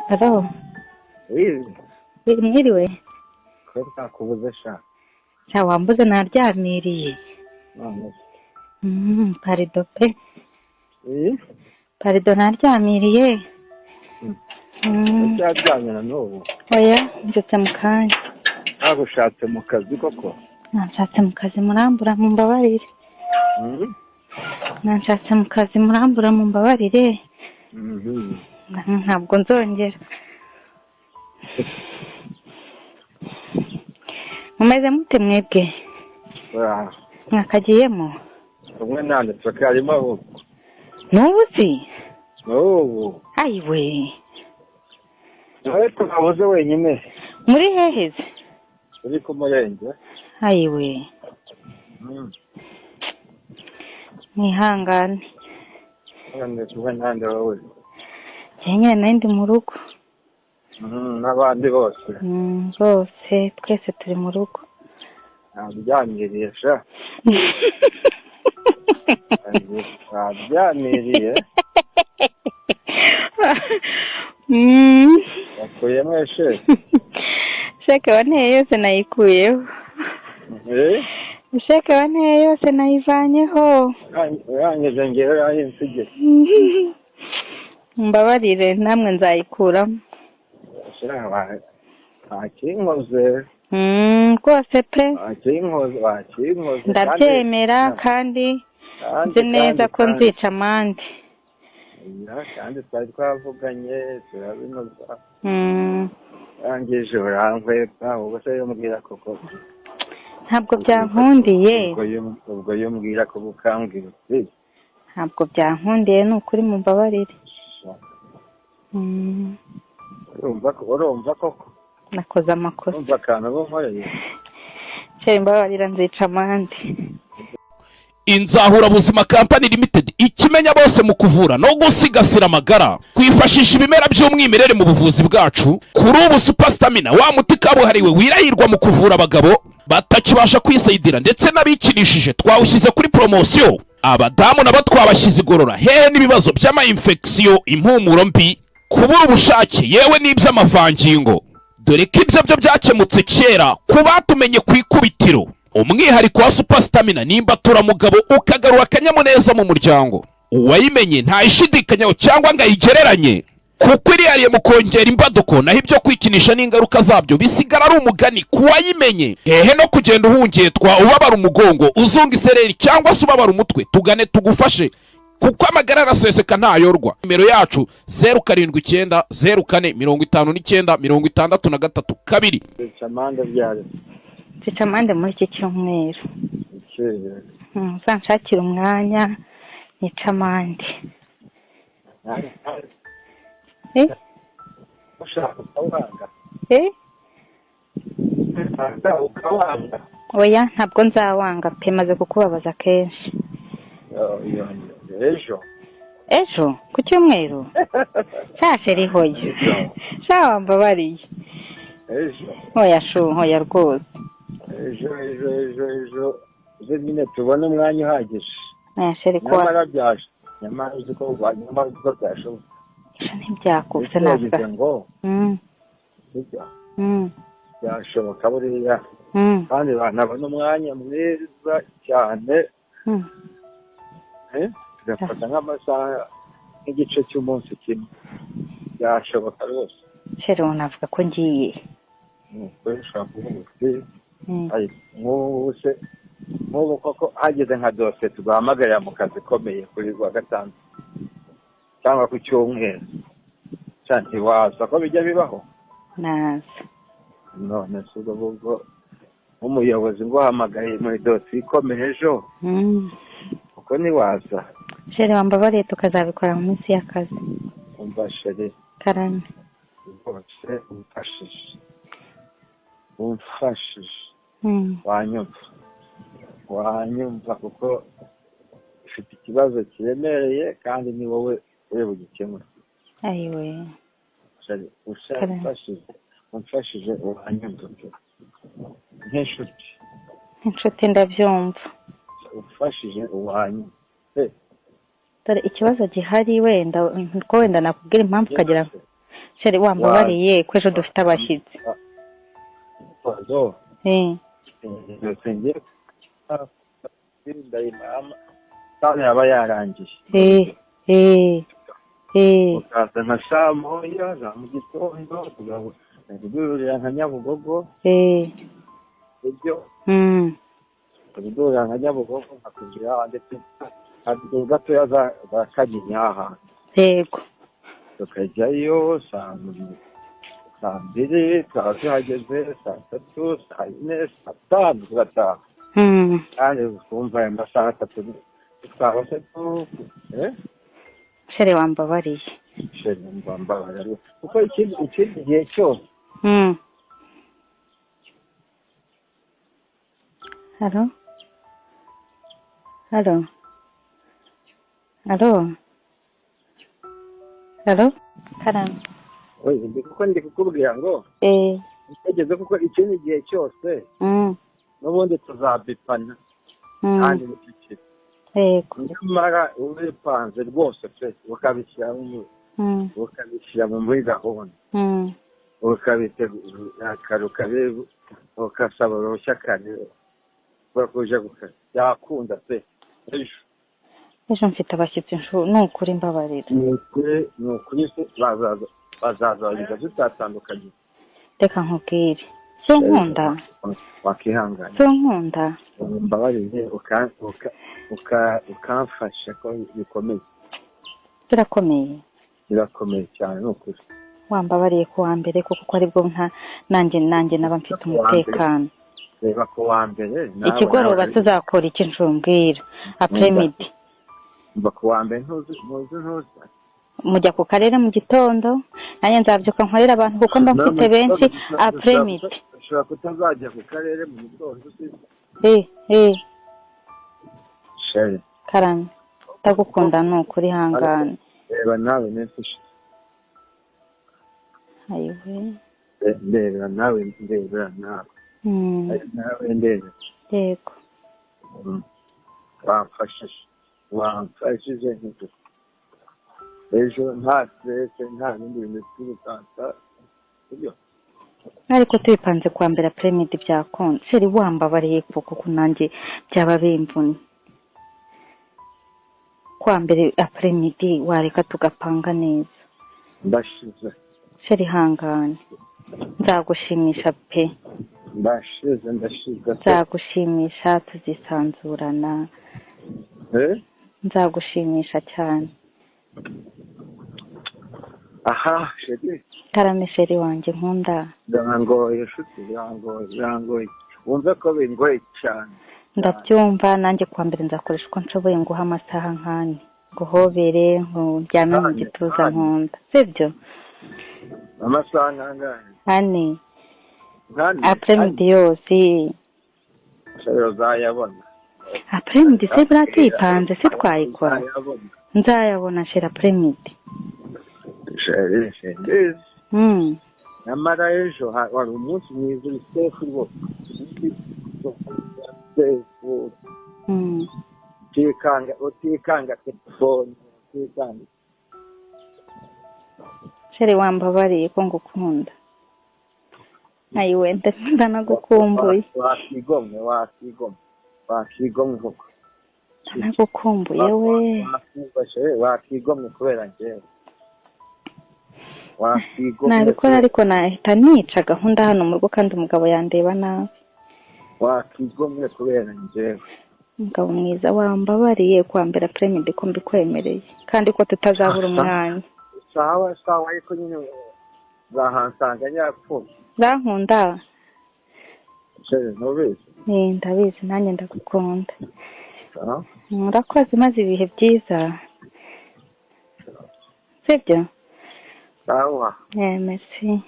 Alo, Wizi mwiriwe? Ko ntakubuze sha. Sha wambuze naryamiriye. None Parido pe. se Parido naryamiriye. Uracyaryamye na n'ubu? Oya, mbyutse mu kanya. Nagushatse mu kazi koko? Nanshatse mu kazi murambura mumbabarire. Nanshatse mu kazi murambura mumbabarire. Ntabwo nzongera. Mumeze mute mwebwe? Mwakagiyemo? Umwe nanditse karimo ahubwo. N'ubu si? N'ubu. Ayiwe. Ariko ntabuze wenyine. Muri hehe se? Uri ku murenge. Ayiwe. Mwihangane. None kumwe nande wowe? Njye nyine nari ndi mu rugo. N'abandi bose. Bose twese turi mu rugo. Naryamiriye sha. Naryamiriye. Wakuyemo esheke? Sheke wanteye yose nayikuyeho. Sheke wanteye yose nayivanyeho. Urangije ngewe yayinsigiye. Mbabarire namwe nzayikuramo. Ntakinkoze. Rwose pe. Ntakinkoze, wakinkoze. Ndabyemera kandi nzi neza ko nzica amande. Kandi twari twavuganye turabinoza. Urangije urankwepa, ubwo se yombwira koko. Ntabwo byankundiye. Ubwo yombwira ko ukambwira uti. Ntabwo byankundiye ni ukuri mumbabarire. Urumva koko. Nakoze amakosa. Urumva akantu bunkoreye. Cye mbabarira nzica amande. Inzahurabuzima Company Limited ikimenya bose mu kuvura no gusigasira amagara, kwifashisha ibimera by'umwimerere mu buvuzi bwacu. Kuri ubu Super Stamina, wa muti kabuhariwe wirahirwa mu kuvura abagabo batakibasha kwisayidira ndetse n'abikinishije, twawushyize kuri poromosiyo. Abadamu nabo twabashyize igorora hehe n'ibibazo by'ama-infection, impumuro mbi, kubura ubushake, yewe n'iby'amavangingo, dore ko ibyo byo byakemutse kera ku batumenye ku ikubitiro. Umwihariko wa Super Stamina nimba turamugabo ukagarura akanyamuneza mu muryango. Uwayimenye ntayishidikanyaho cyangwa ngo ayigereranye, kuko irihariye mu kongera imbaduko, naho ibyo kwikinisha n'ingaruka zabyo bisigara ari umugani ku wayimenye. Hehe no kugenda uhungetwa, ubabara umugongo, uzunga isereri cyangwa se ubabara umutwe. Tugane tugufashe, kuko amagara araseseka ntayorwa. Nimero yacu 079 04 59 63 2. Nzica amande ryari? Nzica amande muri iki cyumweru. Uzanshakire umwanya nica amande. Ushaka ukawanga? Ukawanga? Oya, ntabwo nzawanga pe, maze kukubabaza kenshi. Ejo? Ejo ku cyumweru? Sha sheri hoya. Sha wambabariye. Ejo. Hoya shu, hoya rwose. Ejo ejo ejo ejo ejo nyine tubone umwanya uhagije. Oya sheri ko. Nyamara byaje. Nyamara uzi ko byashoboka. Ntibyakubise navuga. Ngo. Sibyo. Byashoboka buriya. Kandi banabona umwanya mwiza cyane. Tugafata nk'amasaha nk'igice cy'umunsi kimwe. Byashoboka rwose. Sheri navuga ko ngiye. Ushobora kuvuga uti nk'ubu se nk'ubu koko hageze nka dosiye tuguhamagarira mu kazi ikomeye kuri wa gatanu cyangwa ku cyumweru, ntiwaza ko bijya bibaho? Naza. None se ubwo ngubwo nk'umuyobozi nguhamagaye muri dosiye ikomeye ejo, kuko ntiwaza? Sheri wambabariye tukazabikora mu minsi y'akazi. Umva sheri. Karame. Rwose umfashije. Umfashije. Wanyumva. Wanyumva kuko ufite ikibazo kiremereye kandi ni wowe uri bugikemure. Ayiwe. Sheri umfashije wanyumva nk'inshuti. Inshuti ndabyumva. Umfashije wanyumva. Dore ikibazo gihari wenda ko wenda nakubwira impamvu ukagira Chéri, wambabariye ko ejo dufite abashyitsi. Pardon. Eh. Ngiye ndayimama kandi yaba yarangije. Eh eh eh. Ukaza nka saa 1 za mu gitondo, tugahurira nka Nyabugogo. Ibyo tugahurira nka Nyabugogo, nkakubwira, ndetse haruguru gatoya za Kaginya ahantu. Tukajyayo saa 2, twaba tuhageze saa 3, saa 4, saa 5 tugataha. Kandi ukumva aya masaha 3 twaba se tu Chéri, wambabariye. Chéri, mbabarira, kuko ikindi gihe cyose. Allô? Allô? Allô? Allô? Karame. Oye, ndi kuko ndi kukubwira ngo utegeze, kuko ikindi gihe cyose n'ubundi tuzabipana kandi nicyo. Nyamara ubipanze rwose pe, ukabishyira mu ukabishyira muri gahunda, ukabitegura kare, ukasaba uruhushya kare kuja ku kazi, byakunda pe ejo. Ejo mfite abashyitsi, ni ukuri mbabarira. Ni ukuri, ni ukuri se, bazaza bazaza tutatandukanye. Reka nkubwire, si unkunda? Wakihangana. Si unkunda? Mbabarire, ukamfasha ko bikomeye. Birakomeye. Birakomeye cyane, ni ukuri. Wambabariye ku wa mbere, kuko aribwo nta nanjye naba mfite umutekano. Reba ku wa mbere nawe. Ikigoroba tuzakora iki? Ncumbwira après-midi. Mva ku wa mbere, ntuzi ntuzi ntuzi. Mujya ku karere mu gitondo, nanjye nzabyuka nkorera abantu, kuko mba mfite benshi après-midi. Ushobora kutazajya ku karere mu gitondo si? Eh eh. Chéri. Karame, ndagukunda, ni ukuri, hangane. Reba nawe iminsi ishize. Ayiwe. Ndebera nawe, ndebera nawe. Nawe ndebera. Yego. Wamfashije, wamfashije nk'uko ejo nta stress, nta bindi bintu twirukansa, sibyo? Ariko tubipanze kwa mbere après-midi byakunda. Chéri, wambabariye kuko nanjye byaba bimvunye. Kwa mbere après-midi wareka tugapanga neza. Ndashize. Chéri, hangane, nzagushimisha pe. Ndashize, ndashize pe. Nzagushimisha, tuzisanzurana. Eh. Nzagushimisha cyane. Aha chéri. Karame, chéri wanjye nkunda. Birangoye nshuti, birangoye, birangoye, wumve ko bingoye cyane. Ndabyumva, nanjye kuwa mbere nzakoresha uko nshoboye nguha amasaha nk'ane, nguhobere, nkuryame mu Ane, gituza. ane. Nkunda, sibyo? Amasaha nkangahe? 4. Nkane? Après-midi yose. Chéri, uzayabona. Après-midi se buriya tuyipanze se twayikora? Uzayabona. Nzayabona chéri, après-midi. Chéri, chéri, nyamara ejo wari umunsi mwiza, uri safe rwose, safe. Utikanga, utikanga telefone, utikanga. Chéri, wambabariye ko ngukunda? Ayiwe, ndanagukumbuye. Wakigomwe, wakigomwe, wakigomwe koko. Ndanagukumbuye we. Wakigomwe, wakigomwe kubera njyewe, wakigomwe. Nabikora, ariko nahita nica gahunda hano mu rugo, kandi umugabo yandeba nabi. Wakigomwe kubera njyewe. Umugabo mwiza, wambabariye kuwa mbere après-midi ko mbikwemereye, kandi ko tutazabura umwanya? Sawa sawa, ariko nyine uzahansanga nyapfuye. Urankunda? Chéri, ntubizi? Eh, ndabizi, nanjye ndagukunda. Sawa. Murakoze, maze ibihe byiza, sibyo? Sawa. Eh, merci.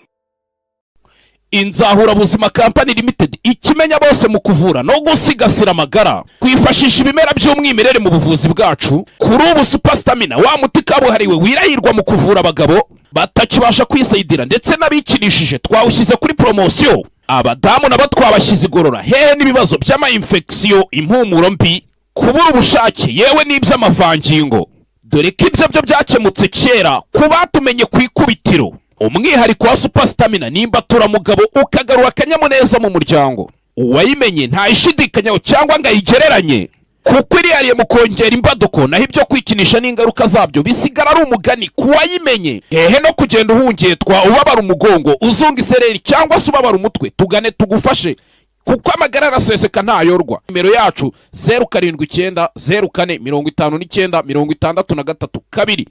Inzahurabuzima Company Limited, ikimenya bose mu kuvura no gusigasira amagara, kwifashisha ibimera by'umwimerere mu buvuzi bwacu. Kuri ubu Super Stamina, wa muti kabuhariwe wirahirwa mu kuvura abagabo batakibasha kwisayidira ndetse n'abikinishije, twawushyize kuri poromosiyo. Abadamu nabo twabashyize igorora hehe n'ibibazo by'ama infection, impumuro mbi, kubura ubushake, yewe n'iby'amavangingo, dore ko ibyo byo byakemutse kera ku batumenye ku ikubitiro. Umwihariko wa Super Stamina ni imbaturamugabo, ukagarura akanyamuneza mu muryango. Uwayimenye ntayishidikanyaho cyangwa ngo ayigereranye, kuko irihariye mu kongera imbaduko, naho ibyo kwikinisha n'ingaruka zabyo bisigara ari umugani ku wayimenye. Hehe no kugenda uhungetwa, ubabara umugongo, uzunga isereri cyangwa se ubabara umutwe. Tugane tugufashe, kuko amagara araseseka ntayorwa. Nimero yacu: 0790459632.